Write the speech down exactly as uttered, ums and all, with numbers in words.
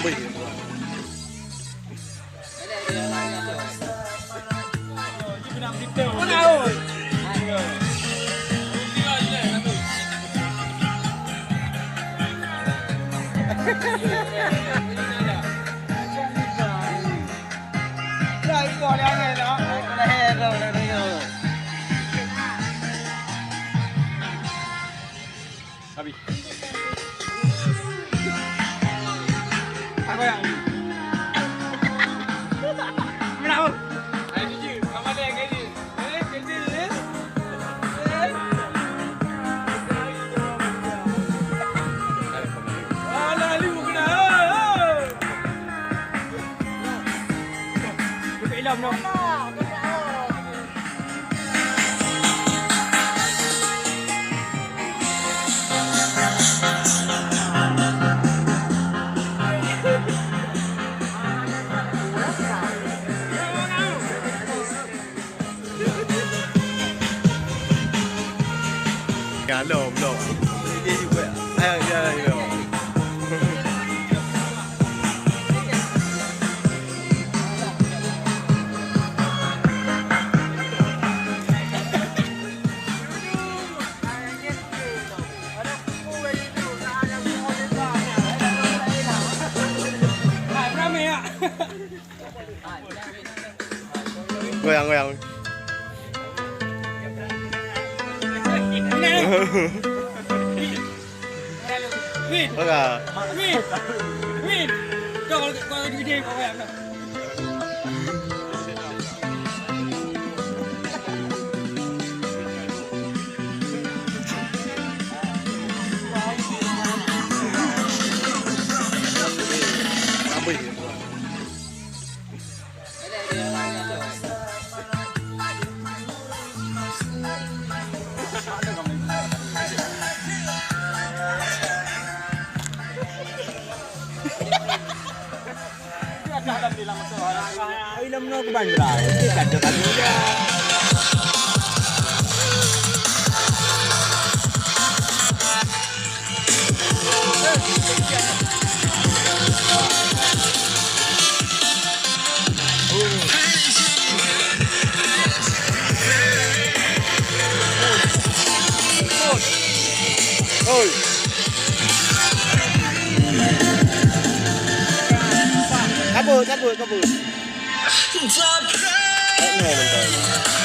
Habis. Aku yang. Menang. Ayo, jujur. Kamu ada yang gaji. Eh, kerja, eh? Eh? Alah, lima kena. Ilham, no. Ya, lom, lom. Ayo, ya, ya. Goyang, goyang. Win. Oke. Win. Win. Kau kalau, kalau gede kau goyang dah. Oi. Kabut, kabut, kabut. Eh, no, bentar.